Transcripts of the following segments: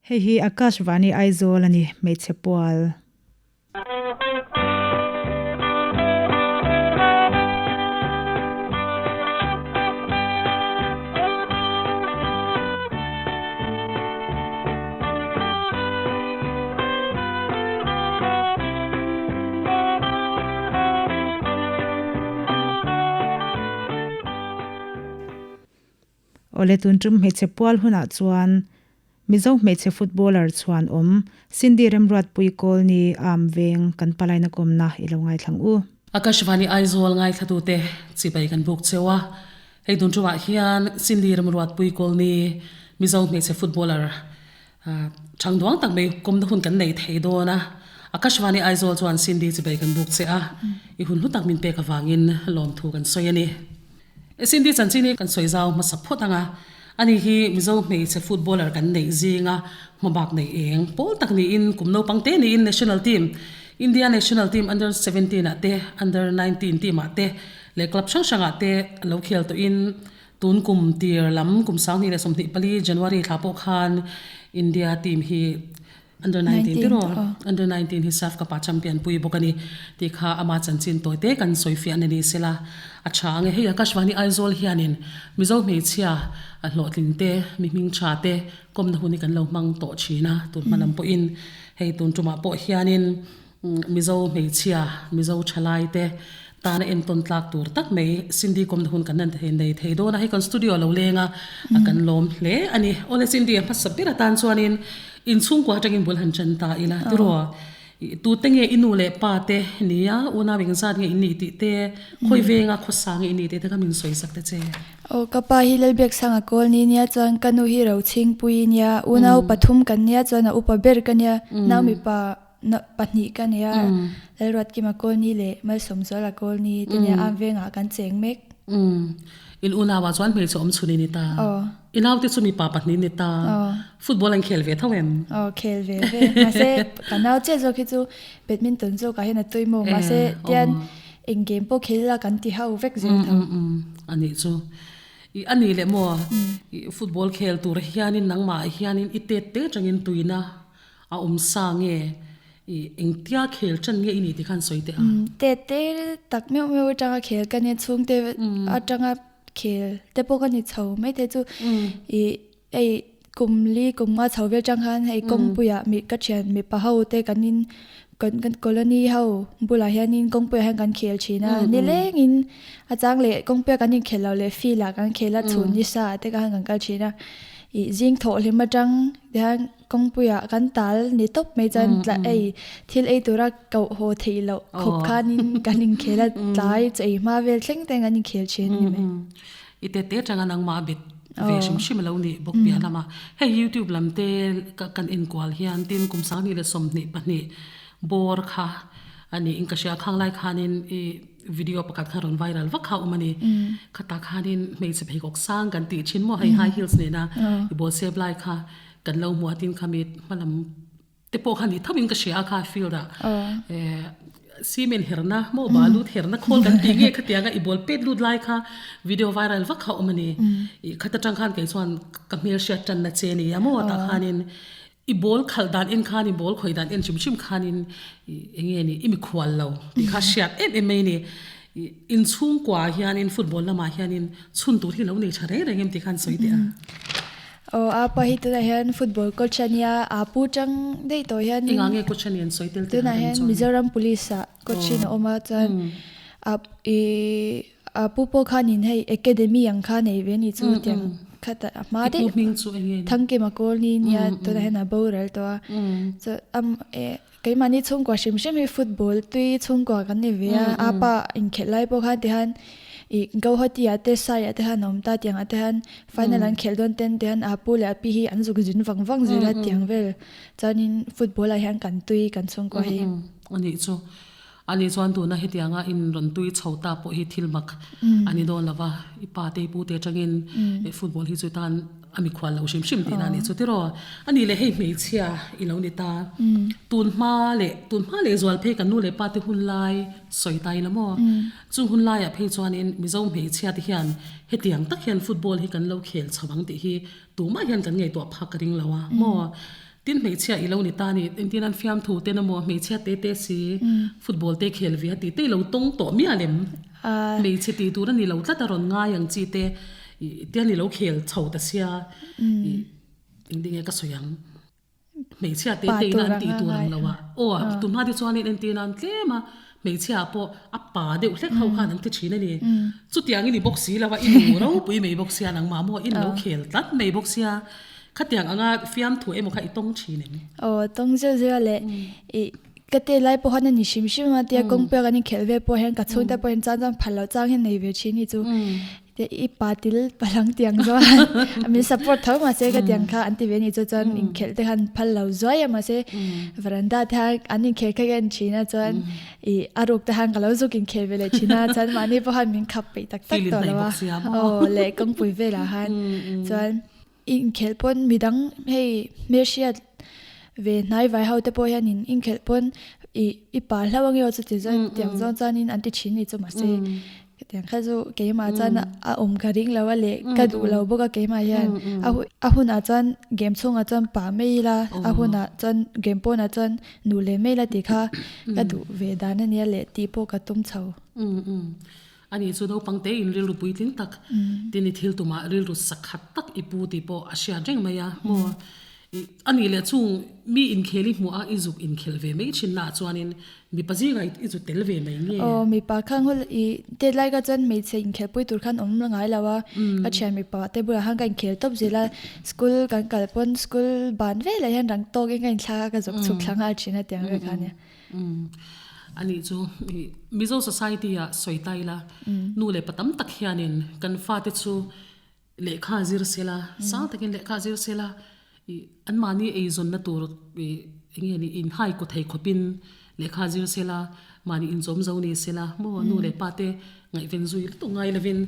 Hei hi Akashvani Aizawl a ni, hmeichhe pual. Awle tun tum hmeichhe pual hunah chuan Mizo hmeichhe footballer chhuan awm Cindy Remruatpui Kawlni Am Veng kan palaina kawmna i lo ngaithlang u. Akashvani Aizawl ngaithlatute chibai kan buk cheu a, hei tun tumah hian Cindy Remruatpui Kawlni Mizo hmeichhe footballer Chhang duang tak mai kawmna hun kan nei thei dawn a, Akashvani Aizawl chuan Cindy chibai kan buk che a, i hun hlu tak min pek avangin lawmthu kan sawi a ni. Cindy chanchin hi kan sawi zau hmasa phawt ang a, ani hi Mizo hmeichhe footballer kan neih zinga hmabak nei eng pawl tak niin kum naupang te niin national team, India national team under 17 ah te, under 19 team ah te leh club hrang hrang ah te lo khel tawhin Tun kum tir lam kum 2024 January thla pawh khan India team hi under 19 tiraw under 19 hi SAFF Cup ah champion pui bawk a ni tih kha ama chanchin tawi te kan sawi fiah na ni sela a tha ang e. Hei Akashvani Aizawl hianin Mizo hmeichhia a hlawhtling te mi hming tha te kawmna hun hi kan lo hmang tawh thin a tun hma lam pawhin hei tun tumah pawh hianin Mizo hmeichhia, Mizo thalai te tana entawn tlak tur tak mai Cindy kawmna hun kan han nei thei dawn a, hei kan studio a lo leng a, a kan lawm hle a ni. Awle Cindy a hmasa ber atan chuanin inchhungkua atangin bul han chen ta ila tiraw tute nge i nu leh pa te nia unau engzat nge in nih tih te, khawi venga khawsa nge in nih tih te kha min sawi sak ta che. Aw ka pa hi Lalbiaksanga kawl ni nia chuan ka nu hi Rochhingpui nia, unau pathum kan nia chuan a upa ber ka nia, nau mipa pahnih ka nei a, Lalruatkima Kawlni leh Malsawmzuala Kawlni te nia am vengah kan cheng mek. In unauah chuan hmeichhe awm chhun i ni ta. I naute chu mipa pahnih ni ta. Football an khel ve tho em? Aw khel ve ve. Mahse ka nau chiah zawk hi chu badminton zawkah hian a tui maw. Mahse tian eng game pawh khel ila kan ti ho vek zel tho. A nih chu. I a nih leh maw? I football khel tur hianin nangmah hianin i tet te atangin tuina A awm sa nge i engtia khel ṭan nge i nih tih khan sawi teh a. Te te tak meuh meuh atanga khel ka nia chhungte atanga khel te pawh ka ni chho mai te chu i hei kum li kum nga chho vel atang khan hei kawngpuiah mi ka thian mipa ho te kan in kan kan colony ho bulah hianin kawngpuiah hian kan khel thin a nilengin a chang leh kawngpuia kan inkhel lo leh field ah kan khel a chhun nisa ah te khan kan kal thin a ih zing thawh hlim atang tihian Kawngpuiah kan tal ni tawp mai chuan tla ei thil ei tura koh haw theih loh khawp khanin kan inkhel a tlai chaw ei hma vel thleng thleng an inkhel thin a ni mai. I te te atanga nangmah a bet ve hrim hrim a lo nih bawk piah lama hei youtube lam te kan enkual hian tin kum 2022 bawr kha a niin ka hria khang lai khanin i video pakhat kha rawn viral vak kha a awm a ni khatah khanin hmeichhe pheikhawk sang kan tih thin maw hei high heels nena i ball sep lai kha Kan lo hmuh a tin kha mi hmalam te pawh kha ni tho in ka hria a kha field ah cement herna maw balu herna khawl kan tih nge khatiang a i ball pet lut lai kha video viral vak kha a awm a ni ih khat atang khan kei chuan ka hmel hriat tan na che a ni a maw tah khanin i ball khalh dan en khan i ball khawi dan en hrim hrim khanin ih eng nge ni i mikhual lo tih kha hriat em em mai a ni ih inchhungkua hianin football lamah hianin chhun tur hi lo nei tha reng reng em tih khan sawi teh a. Aw a pa hi tunah hian football coach a nia a pu chang daih tawh hianin Engah nge coach a nih an sawi tel teh tunah hian Mizoram police ah coach in a awm a chuan a ih a pu pawh khanin hei academy ang kha nei ve a ni chu tiang khat a hma daih Thangkima Kawlni nia tunah hian a boral tawh a chuan am eh keimahni chhungkua hrim hrim hi football tui chhungkua kan ni ve a a pa inkhelh lai pawh khan tihian ih Guwahati ah te Sai ah te khan a awm ta tiang ah te hian final an khelh dawn ten tihian a pu leh a pi hi an zuk zin vang vang zel a tiang vel chuanin football ah hian kan tui kan chhungkua hi. A nih chu a nih chuan tuna hetianga in rawn tui chho ta pawh hi thil mak a ni dawn lo va i pa te i pu te atangin football hi chu tan A mikhual lo hrim hrim tihna a nih chu tiraw? A nih leh hei hmeichhia i lo ni ta. Tun hma leh tun hma leh zual phei kan nu leh pa te hun lai sawi ta ila maw? Chung hun laiah phei chuanin Mizo hmeichhia te hian hetiang tak hian football hi kan lo khel chho ang tih hi tumah hian kan ngaihtuah phak ka ring lo a maw? Tin hmeichhia i lo ni ta ni, engtin an fiamthu ten emaw hmeichhia te te si football te khel ve a tih te i lo tawng tawh mial em? Hmeichhe tih tur a ni lo tlat a rawn ngai ang chi te tian i lo khel chho ta sia i engtin nge ka sawi ang? Hmeichhia te te ina an tih tur ang lo a, aw tunhma te chuanin entir nan tlem a hmeichhia pawh a pa deuh hlek ho khan an ti thin a ni. Chutiang i ni bawk si lo a, i nu ropui mai bawk sia nangmah maw i lo khel tlat mai bawk sia, khatiang anga fiamthu emaw kha i tawng thin em? Aw tawng zeuh zeuh a le, i ka te lai pawh khan a ni hrim hrim a tia kawngpui a kan inkhelh vel pawh hian ka chhungte pawh hian chuan chuan phal loh chang hian nei ve thin hi chu. Te i pa til palang tiang chuan min support tho mahse ka tiang kha an ti ve ni chu chuan inkhelh te khan phal lo zuai a mahse veranda te khan an inkhelh kha ka en thin a chuan i a ruk te khan ka lo zuk inkhelh ve leh thin a chuan mahni pawh khan min khap peih tak tak tawh lo a aw leh kawngpui velah khan chuan I inkhelh pawn midang hei hmelhriat ve hnai vai ho te pawh hianin inkhelh pawn i i pa hlau ange aw chuti zawng tiang zawng chuanin an ti thin ni chu mahse hetiang kha chu keimah chuan a awm ka ring lo a leh ka duh lo bawk a keimah hian a a hunah chuan game chhungah chuan pa mai ila a hunah chuan game pawnah chuan nu leh mai ila tih kha ka duh ve dan ania leh tih pawh ka tum chho. Ani chu naupang te in rilru puitling tak tin i thil tumah rilru sakhat tak i pu tih pawh a hriat reng mai a maw? Ani leh chung mi inkhel i hmuh a i zuk inkhel ve mai thin naah chuanin mipa zingah i zu tel ve mai nge? Aw mipa kha nghul i tet lai kha chuan hmeichhe inkhel pui tur khan awm ngai lo a, ka thian mipa te bulah khan ka inkhel tawp zel a, school kan kal pawn school ban velah hian rang tawkin ka inthlak a ka zuk chhuk thla nghal thin a tiang vel kha ania. Ani chu Mizo society ah sawi ta ila nu leh pa tam tak hianin kan fate chu lehkha zir sela sang takin lehkha zir sela ih anmahni eizawnna tur ih eng nge ni inhai kaw thei khawpin lehkha zir sela mahni inchawm zo ni sela maw nu leh pa te Ngaihven zui lutuk ngai lovin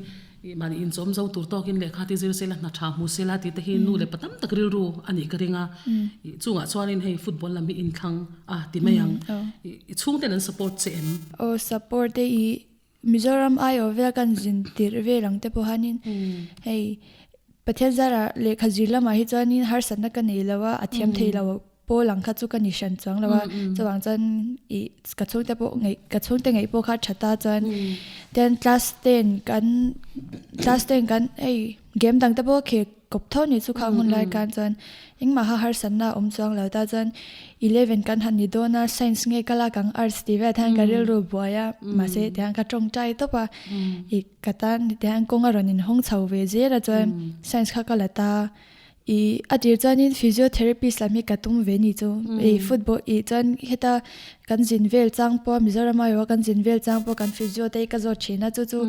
ih mahni inchawm zo tur tawkin lehkha te zir sela hna tha hmu sela tih te hi nu leh pa tam tak rilru a nih ka ring a. Ih chungah chuanin hei football lam hi inthlang a ti mai ang. Ih i chhungten an support che em? Aw support e ih Mizoram aiawh vel kan zin tirh vel ang te pawh hianin hei Pathian zarah lehkha zir lamah hi chuanin harsatna ka nei lo a, a thiam thei lo Pawl ang kha chu ka ni hran chuang lo a, chuvang chuan ih ka chhungte pawh ngaih ka chhungte ngaih pawh kha tha ta chuan ten class ten kan class ten kan hei game dang te pawh khel kawp tho ni chu khang hun lai khan chuan engmah kha harsatna a awm chuang lo ta chuan eleven kan han ni dawn a science nge ka lak ang arts tih velah hian ka rilru buai a mahse tiang ka tawngtai tawp a ih ka tan tiang kawng a rawn inhawng chho ve zel a chuan science kha ka la ta. I a tir chuanin physiotherapist lam hi ka tum ve ni chu i football i chuan heta kan zin vel chang pawh Mizoram a erawh kan zin vel chang pawh kan physio te hi ka zawt thin a chu chu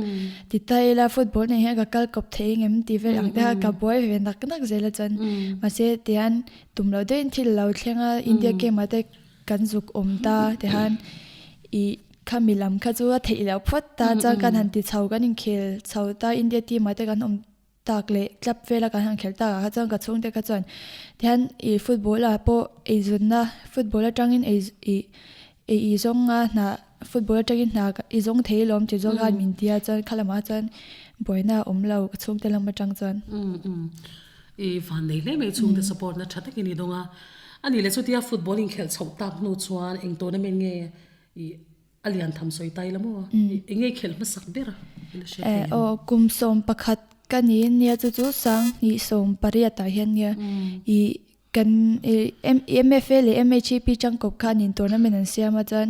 ti ta ila football nen hian ka kal kawp thei engem tih vel ang te kha ka buai ve nak nak zel a chuan mahse tihian tum loh deuhin thil a lo thleng a India game ah te kan zuk awm ta tihian i khami lam kha chu a theih loh phawt ta chuan kan han ti chho kan inkhel chho ta India team ah te kan awm tak leh club vela kan han khelh takah kha chuan ka chhungte kha chuan tihian ih football ah pawh eizawnna football atangin ei ih ei i zawng a hna football atangin hna i zawng thei alawm ti zawk khan min ti a chuan kha lamah chuan buaina a awm lo ka chhungte lam atang chuan. Umm umm i van nei hle mai chhungte support na tha takin i dawng a ani leh chutia football inkhelh chhoh tak hnu chuan eng tournament nge ih A lian tham sawi tai la maw? Eng nge khelh hmasak ber a la hriat thei em? Aw, kum 11 ka ni nia chu chu 2018 ah hian nia i kan MFA leh MHEP changkawp khan in tournament an siam a chuan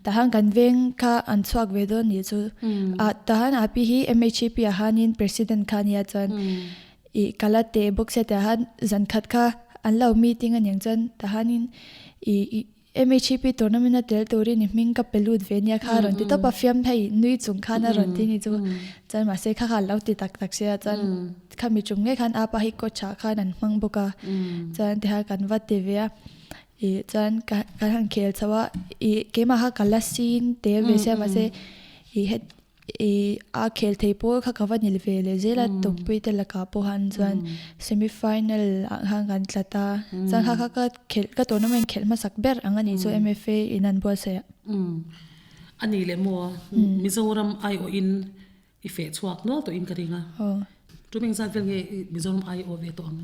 tahan kan veng kha an chhuak ve dawn nih chu ah tahan a pi hi MHEP ah hianin president kha nia chuan i ka la teh bawk sia tah hian zan khat kha an lo meeting aniang chuan tahanin i MHP tournament a tel turin i hming ka pe lut ve nia kha a rawn ti tawp a, fiam hei nui chung khan a rawn ti ni chu. Chuan mahse kha kha a lo ti tak tak sia chuan khami tum ngei khan apa hi coach ah khan an hmang bawk a, chuan tihian kan va ti ve a, ih chuan ka kan han khel chho a, ih keimah kha ka la sin te ve sia mahse ih het I a khel thei pawl kha ka va nil ve leh zel a, tawmpui te lakah pawh han chuan semi final ah khan kan tla ta. Chuan kha kha ka khelh ka tournament khelh hmasak ber ang a nih chu MFA in an buatsaih ah. A nih leh maw Mizoram aiawhin i feh chhuak nual tawhin ka ring a. Tumeng zat vel nge Mizoram aiawh ve tawh ang?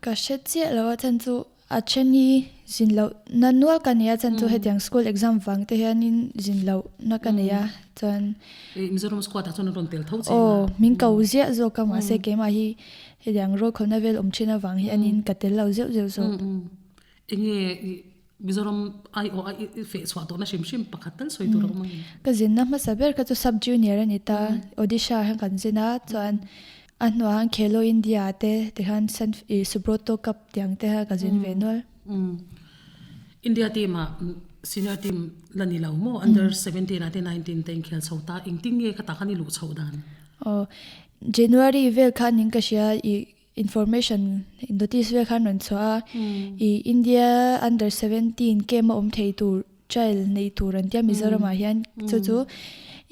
Ka hre chiah lo a chhan chu. a then hi zin loh na nual ka nei a chuan chu hetiang school exam vang te hianin zin loh na ka nei a chuan Mizoram squad ah chuan an rawn tel tho che aw min ko ziah zawk a mahse keimah hi hetiang rual khawlna vel awm thin avang hianin ka tel lo zeuh zeuh zawk. Enge Mizoram aiawh a i feh chhuah tawhna hrim hrim pakhat tal sawi tur a awm ang em? Ka zinna hmasa ber kha chu sub junior a ni ta, Odisha ah hian kan zin a, chuan a hnuah hian Khelo India ah te tikhan San ih Subroto Cup tih ang te kha ka zin ve nual. India team ah senior team la ni lo maw under 17 ah te 19 te inkhel chho ta engtin nge khatah khan i luh chhoh dan? Aw January vel khan in ka hria ih Information notice vel khan rawn chhuah a, i India under 17 camp a awm thei tur trial nei tur an tia Mizoram ah hian chu chu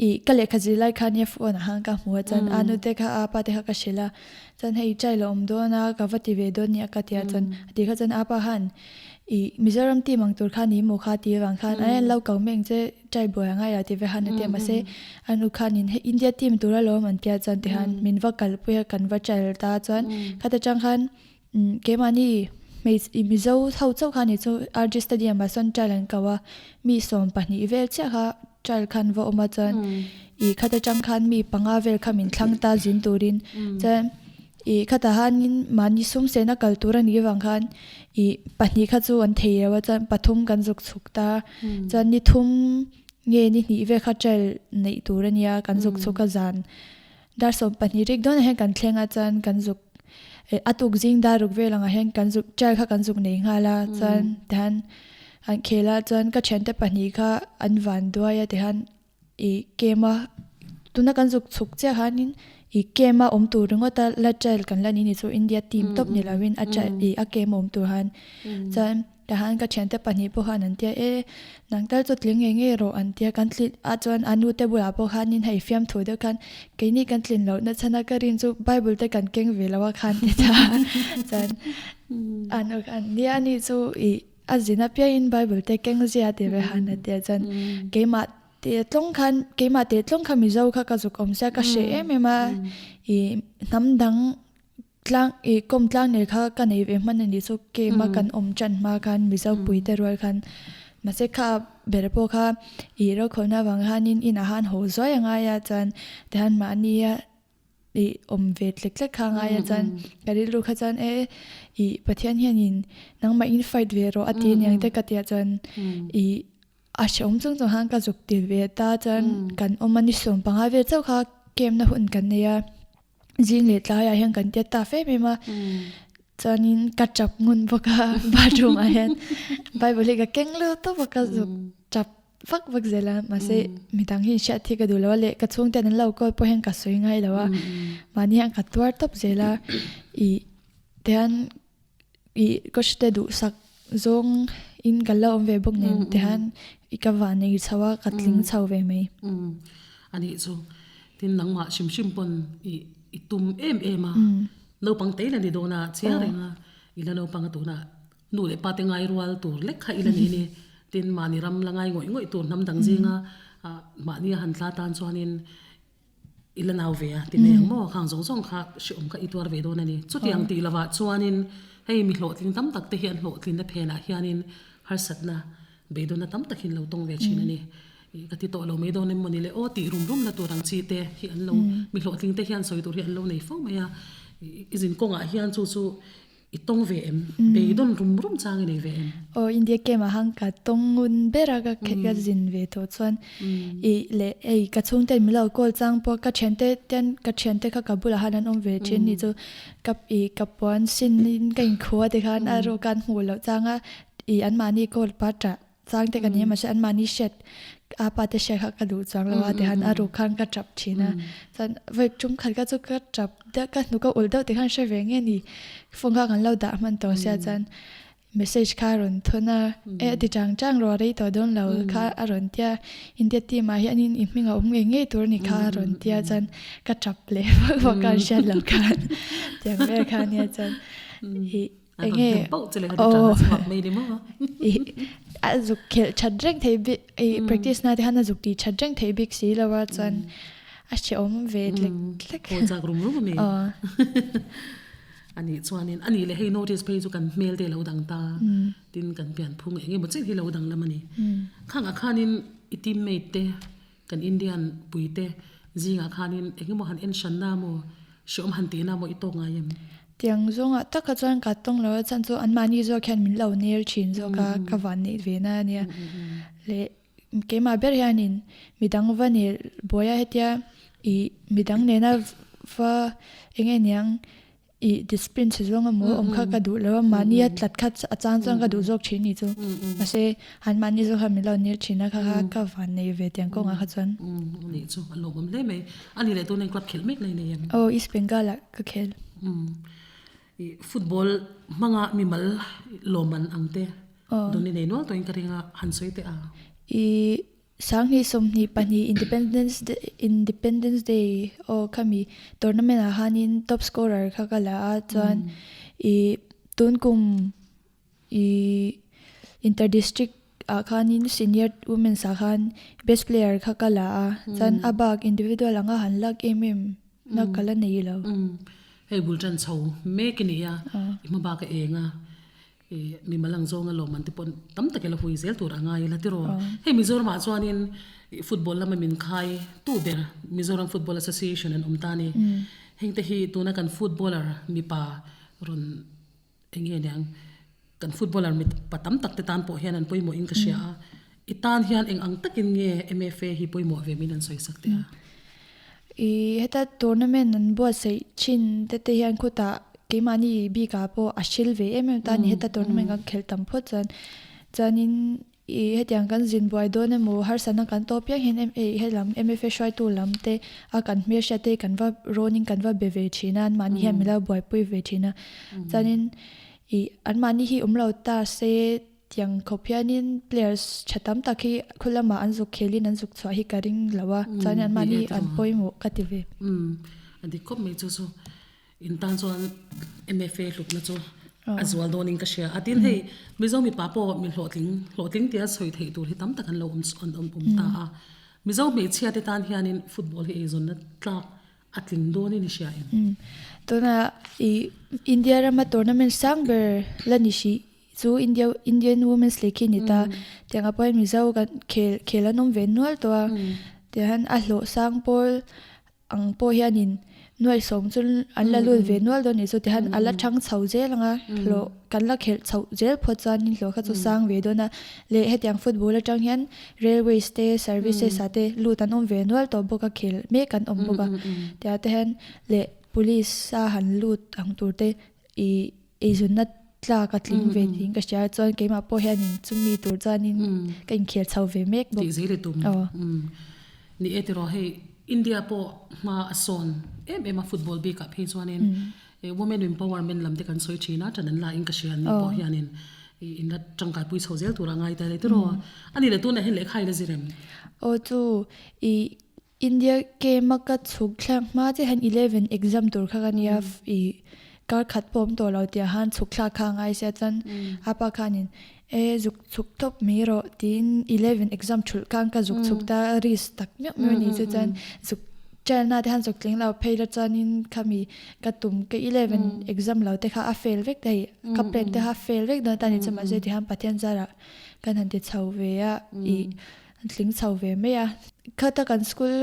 i ka lehkha zir lai khan nia phone ah khan ka hmu a chuan a nute kha a pa te kha ka hrilh a chuan hei trial a awm dawn a ka va ti ve dawn nia ka ti a chuan a ti kha chuan a pa khan i Mizoram team ang tur kha ni maw kha ti avang khan a lo ko mai ang che Try buai a ngai a ti ve han a ti a mahse an u khanin hei India team tur alawm an tia chuan tihan min va kalpui a kan va trial ta chuan khata tang khan keimahni hmeichhe ih Mizo ho chauh kha ni chu RG Stadium ah sawn trial an ko a mi 12 vel chiah kha trial khan va awm a chuan ih khata tang khan mi panga vel kha min thlang ta zin turin chuan Ih khatah hianin mahni sum sehna kal tur a nih avang khan ih pahnih kha chu an thei lo a chuan pathum kan zuk chhuk ta chuan ni thum nge ni hnih vel kha trial neih tur a nia kan zuk chhuk a zan dar 12 rik dawnah hian kan thleng a chuan kan zuk eh a tuk zing dar ruk vel angah hian kan zuk trial kha kan zuk nei nghal a chuan tihian an khel a chuan ka thiante pahnih kha an van duai a tihian Ih kem a tuna kan zuk chhuk chiah khanin ih kem a awm tur ringawt a la trial kan la ni ni chu India team tawp ni lovin a trial ih a kem a awm tur khan chuan tahan ka thiante pahnih pawh khan an tia e nang tal chu tling ngei ngei rawh an tia kan tlin a chuan a nu te bulah pawh khanin hei fiamthu deuh khan keini kan tlin loh na chhan a ka rin chu bible te kan keng ve lo a khan ti ta chuan a nu khan nia ani chu ih A zin apiangin Bible te keng zia ti ve han a tia chuan keimah te tlawng khan keimah te tlawng kha Mizo kha ka zuk awm sia ka hreh em em a i hnam dang tlang i kawm tlang ner kha ka nei ve hman a nih chu keima kan awm tan hma khan Mizo pui te rual khan mahse kha ber pawh kha i rokhawlna avang khanin inah khan haw zuai a ngai a chuan tihian mahnia ih awm ve tlek tlek kha ngai a chuan ka rilru kha chuan e ih Pathian hianin nangmah in fight ve rawh a ti aniang te ka tia chuan ih a hrehawm chung chung khan ka zuk til ve ta chuan kan awm a ni 15 vel chauh kha camp na hun kan nei a zing leh tlaiah hian kan tia ta fem em a chuanin ka tap ngun bawk a bathroom ah hian bible hi ka keng lut tawp a ka zuk tap vak vak zel a mahse midang hi hriat hi ka duh lo a leh ka chhungten an lo call pawh hian ka sawi ngai lo a mahni hian ka tuar tawp zel a ih tihian ih coach te duhsak zawng in ka la awm ve bawk nen tihian i ka van nei chho a ka tling chho ve mai. Anih chu tin nangmah hrim hrim pawn ih i tum em em a naupang te ila ni dawn a chiang reng a i la naupang a tunah Nu leh pa te ngai rual tur lek kha ila ni ni. Tin, mahni ram la ngai ngawih ngawih tur hnam dang zinga mahni a han tla tan chuanin i la nau ve a ti mai ang maw? Khang zawng zawng kha hrehawm kha i tuar ve dawn a ni. Chutiang tih lovah chuanin hei mi hlawhtling tam tak te hi an hlawhtlinna phenah hianin harsatna beidawnna tam tak hi an lo tawng ve thin a ni. Ka ti tawh lo mai dawn em mawni le aw tih rum rumna tur ang chi te hi an lo mi hlawhtling te hian sawi tur hi an lo nei fo mai a. I zin kawngah hian chu chu I tawng ve em? Beidawn rum rum chang i nei ve em? Aw, India camp ah khan ka tawng ngun ber a, ka ka zin ve tawh chuan i leh hei ka chhungten min lo call chang pawh ka thiante ten ka thiante kha ka bulah khan an awm ve thin ni chu ka i ka puan sin in ka inkhu a tikhan a rawk an hmuh loh chang a i anmahni call pa tah Chang te ka ni a mahse anmahni hriat a pa te hriat kha ka duh chuang lo a tihian a ruk khan ka tap thin a chuan vawi tum khat kha chu ka tap deuh ka hnuk a ulh deuh tikhan hre ve nge ni phone kha kan lo dah hman tawh sia chuan message kha a rawn thawn a e a ti chang chang rawh a rei tawh dawn lo kha a rawn tia India team ah hianin i hming a awm ngei ngei tur a ni kha a rawn tia chuan ka tap leh vak vak a an hriat loh khan tiang vel kha ania chuan ih Enge aw a zuk khelh that reng thei bik i practice na te khan a zuk tih that reng thei bik si lo a chuan a hrehawm ve tlek tlek. Aw chak rum rum a mi. Anih chuanin a nih leh hei notice phei chu kan hmel te a lo dang ta, tin kan pianphung eng emaw chiah hi a lo dang lam a ni. Khangah khanin i teammate te, kan Indian pui te zingah khanin eng emaw han en hranna maw, hreawm han tihna maw i tawk ngai em? Tiang zawngah tak kha chuan ka tawng lo a, chhan chu anmahni zawk hian min lo nel thin zawk a, ka van neih ve na a nia. Leh keimah ber hianin midang va nel buai a hetia ih midang nena va eng nge niang ih discipline chhe zawng emaw awm kha ka duh lo a, mahni a tlat kha a chang chuan ka duh zawk thin ni chu. Mahse anmahni zawk khan min lo nel thin a kha kha ka van nei ve tiang kawngah kha chuan. Anih chu a lawmawm hle mai. A ni leh tuna in club khelh mek lai nei em? Aw East Bengal ah ka khel. Ih football hmanga mimal lawmman ang te dawn i nei nual tawhin ka ring a, han sawi teh a. Ih 20 22 Independence Independence Day aw khami tournament ah khanin top scorer kha ka la a chuan ih tun kum ih inter district ah khanin senior women's ah khan best player kha ka la a chuan a bak individual anga han lak em em na ka la nei lo. Hei bul tan chho mek i ni a, i hma bak a eng a, ih mi mal ang zawnga lawm an ti pawh tam tak ila hui zel tur a ngai ila tiraw. Hei Mizoram ah chuanin ih football lama min khai tu ber Mizoram Football Association an awm ta a ni. Heng te hi tuna kan footballer mipa rawn Eng nge niang, kan footballer mi pa tam tak te tan pawh hian an pawimawh in ka hria a, i tan hian eng ang takin nge MFA hi pawimawh ve min an sawi sak teh a? I heta tournament an buatsaih thin te te hian khutah keimahni bikah pawh a hril ve em em ta a ni, heta tournament kan khelh tam phawt chuan chuanin I hetiang kan zin buai dawn emaw harsatna kan tawp piang hian em ei helam MFA hruaitu lam te a kan hmelhriat te kan va rawnin kan va be ve thin a anmahni hian min lo buaipui ve thin a chuanin i anmahni hi awm lo ta se tiang khawp hianin players tha tam tak hi khu lamah an zuk khelin an zuk chhuah hi ka ring lo a chuanin anmahni an pawimawh ka ti ve. A dik khawp mai chu chu. In tan chuan MFA hlutna chu a zual dawnin ka hria a. Tin hei Mizo mipa pawh mi hlawhtling, hlawhtling tia sawi theih tur hi tam tak an lo awm an awm awm ta a. Mizo hmeichhia te tan hianin football hi eizawnna tlak a tling dawnin i hria em? Tunah i India rama tournament sang ber la ni hrih chu India Indian Women's League hi a ni ta. Tiang ah pawhin Mizo kan khel khel an awm ve nual tawh a. Tihian a hlawh sang pawl ang pawh hianin nuaihsawm chu an la lut ve nual dawn nih chu tihian a la thang chho zel ang a hlawh kan la khelh chhoh zel phawt chuanin hlawh kha chu sang ve dawn a leh hetiang football atang hian railways te services ah te lut an awm ve nual tawh bawk a khel mek an awm bawk a tiah te hian leh police a han lut ang tur te ih eizawnna tlak a tling ve tiin ka hria a chuan keimah pawh hianin chumi tur chuanin ka inkhel chho ve mek bawk. Tih zel i tum. Ni e tiraw hei India pawh hma a sawn em em a football bikah phei chuanin women empowerment lam te kan sawi thin a tan an la in ka hria an ni pawh hianin in la tangkai pui chho zel tur a ngai ta le tiraw a ni le tunah hian lehkha i la zir em? Aw chu i India game a ka chhuk thlak hma chiah hian 11 exam tur kha ka nia i kar khat pawh awm tawh lo tih ah khan chhuk thlak kha a ngai sia chuan a pa khanin e zuk chhuk tawp mai rawh tiin 11 exam thulh khan ka zuk chhuk ta risk tak meuh meuh a ni chu chuan zuk trial na te khan zuk tling lo phei la chuanin khami ka tum ka 11 exam lo te kha a fail vek thei ka plan te kha a fail vek dawn ta ni chu mahse tihian Pathian zarah kan han ti chho ve a i An tling chho ve mai a. Khata kan school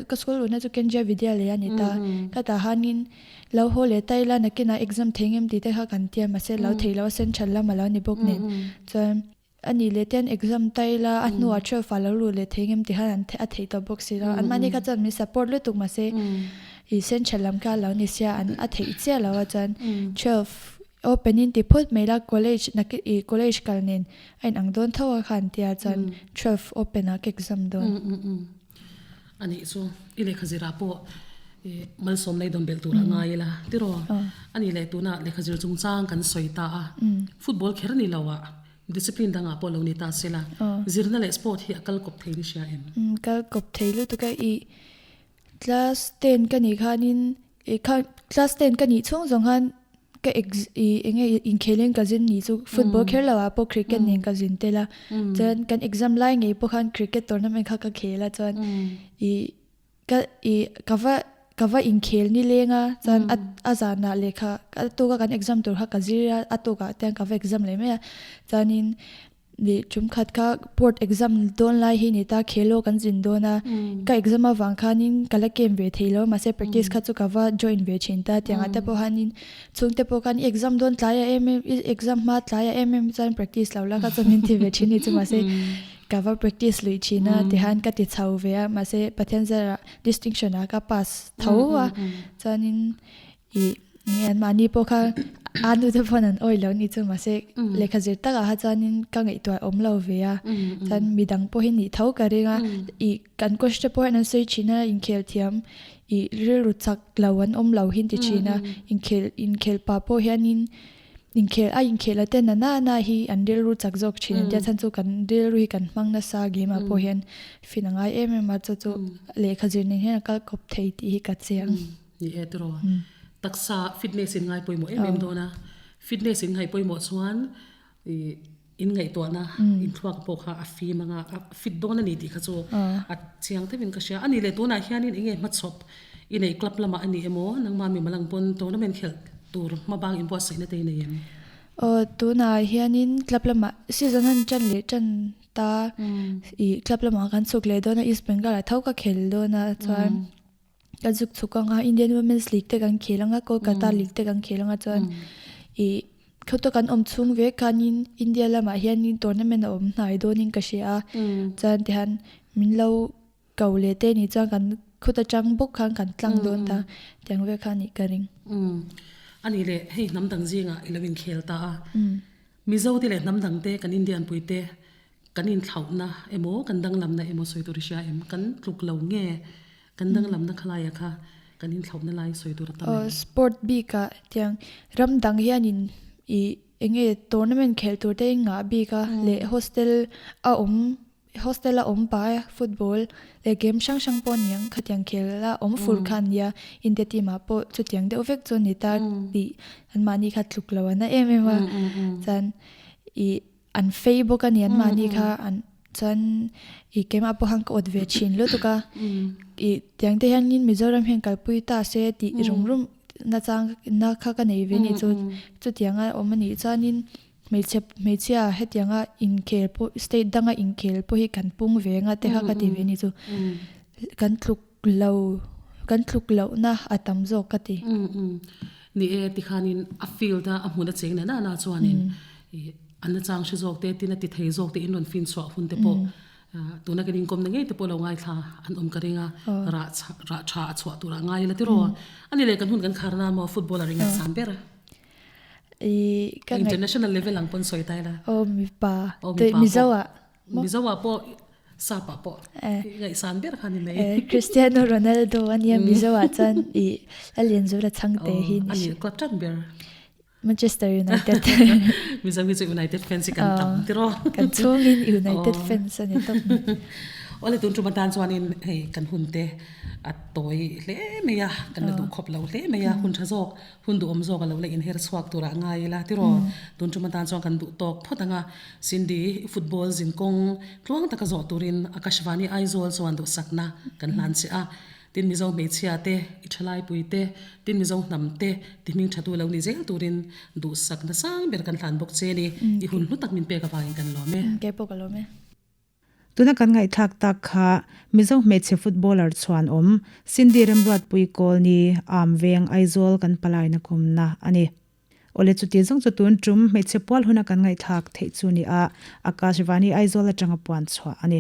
ka school luhna chu Kenjia Vidyalaya a ni ta. Khatah hanin lo haw leh ta ila nakinah exam thei ngem tih te kha kan tia mahse lo thei lo a central lam a lo ni bawk nen. Chuan a nih leh te an exam ta ila a hnuah twelve ah lo luh leh thei ngem tih khan an a theih tawh bawk si lo. Anmahni kha chuan min support lutuk mahse ih central lam kha a lo ni sia an a theih chiah lo a chuan twelve Open in ti phawt mai la college na i college kal nen a in ang dawn tho a khan tia chuan 12 open ah ka exam dawn. A nih chu i lehkha zirah pawh i malsawm lei dawn belh tur a ngai ila tiraw a nih leh tuna lehkha zir chungchang kan sawi ta a football kher ni lo ah discipline dangah pawh lo ni ta se la zirna leh sport hi a kal kawp thei ni hria em? Kal kawp thei lutuk a i class ten ka nih khanin i kha class ten ka nih chhung zawng khan ka ex i eng nge inkhelin ka zin ni chu football kher lo ah pawh cricket nen ka zin tel a chuan kan exam lai ngei pawh khan cricket tournament kha ka khel a chuan i ka i ka va. ka va inkhel nileng a chuan a a zanah lehkha a tuka kan exam tur kha ka zir a a tukah te hian ka va exam leh mai a chuanin Nih tum khat kha board exam dawn lai hi ni ta khel aw kan zin dawn a, ka exam avang khanin ka la camp ve thei lo mahse practice kha chu ka va join ve thin ta tiang ah te pawh khanin chhungte pawh khan i exam dawn tlai a em em i exam hma tlai a em em chuan practice lo la kha chuan min ti ve thin ni chu mahse ka va practice lui thin a tihian ka ti chho ve a mahse Pathian zarah distinction ah ka pass tho a chuanin Ih, nge an mahni pawh kha a nu te paw'n an awih lo ni chu mahse lehkha zir takah kha chuanin ka ngaihtuah awm lo ve a, chuan midang pawh hi nih tho ka ring a, ih kan coach te pawh hian an sawi thin a inkhel thiam ih rilru chak lo an awm lo hi an ti thin a, inkhel inkhel pah pawh hianin inkhel a inkhel a te na na na hi an rilru chak zawk thin an tia chhan chu kan rilru hi kan hmang nasa game ah pawh hian fin a ngai em em a chu chu lehkha zir nen hian a kal kawp thei tih hi ka chiang. Ni e tiraw. Taksa fitness in ngai pawimawh em em dawn a, fitness in ngaih pawimawh chuan ih in ngaihtuahna inthluak pawh kha a fim anga a fit dawn a ni tih kha chu a chiang deuhin ka hria. A nih leh tunah hianin eng nge hmachhawp i neih club lamah a ni emaw nangmah mi malang pawn tournament khelh tur hma bang inbuatsaihna te i nei em? Aw tunah hianin club lamah season an tan leh tan ta ih club lamah kan chhuk leh dawn a East Bengal ah tho ka khel dawn a chuan. Ka zuk chhuk anga Indian Women's League te kan khel anga Kolkata League te kan khel anga chuan ih khawta kan awm chhung vek khanin India lamah hianin tournament a awm hnai dawnin ka hria a chuan tihian min lo ko leh te nih chuan kan khawta tang bawk khan kan tlang dawn ta tiang vel kha nih ka ring. A nih leh hei hnam dang zingah i lo inkhel ta a Mizo te leh hnam dang te kan Indian pui te Kan inthlauhna emaw, kan danglamna emaw sawi tur i hria em? Kan tluk lo nge kan danglamna khalaia kha kan inthlauhna lai sawi tur a tam em? Sport bikah tiang ram dang hianin ih eng nge tournament khelh tur te ngah bik a leh hostel a awm hostel a awm pah a football leh game hrang hrang pawh aniang khatiang khel a awm fur kha an nia India team ah pawh chutiang deuh vek chu a ni ta tih anmahni kha tluk lo an na em em a chuan ih An fei bawk a ni an mahni kha an chuan ih keimah pawh khan ka awt ve thin lutuk a ih tiang te hianin Mizoram hian kalpui ta se tih rum rum na chang na kha ka nei ve ni chu chutianga awm a nih chuanin hmeichhe hmeichhia hetianga inkhel pawh state danga inkhel pawh hi kan pung ve anga te kha ka ti ve ni chu kan tluk lo kan tluk lohna a tam zawk ka ti. Ni e tikhanin a field a a hmun a cheng nana na chuanin ih an la chang hre zawk te tin a ti thei zawk te in rawn fin chhuah hun te pawh tuna kan inkawmna ngei te pawh lo ngaithla an awm ka ring a rah rah tha a chhuah tur ah ngai ila tiraw ani leh kan hun kan khar nan maw footballer in ngaihsan ber international level ang pawn sawi ta ila aw mipa Mizo ah Mizo ah pawh sap ah pawh ngaihsan ber kha ni mai. Cristiano Ronaldo ania Mizo ah chuan ih a lianzul a chhang te hi ni. Ani club tan ber. Manchester United. Mizo hi chu United fans hi kan tam tiraw. Kan chhungin United fans a ni tawp mai. Awle tun tum atan chuanin hei kan hun te a tawi hle mai a, kan la duh khawp lo hle mai a, hun tha zawk, hun duhawm zawk a lo la inher chhuak turah ngai ila tiraw. Tun tum atan chuan kan duh tawk phawt ang a, Cindy football zinkawng tluang taka zawh turin Akashvani Aizawl chuan duhsakna kan hlan che a. Tin Mizo hmeichhia te, i thalaipui te, tin Mizo hnam te ti hming tha tu lo ni zel turin duhsakna sang ber kan hlan bawk che ni. I hun hlu tak min pek avangin kan lawm e. Kei pawh ka lawm e. Tuna kan ngaihthlak tak kha Mizo hmeichhe footballer chhuan awm Cindy Remruatpui Kawlni, Amveng, Aizawl kan palaina kawmna a ni. Awle chuti zawng chu tun tum hmeichhe pual huna kan ngaihthlak theih chu ni a, Akashvani Aizawl atanga puan chhuah a ni.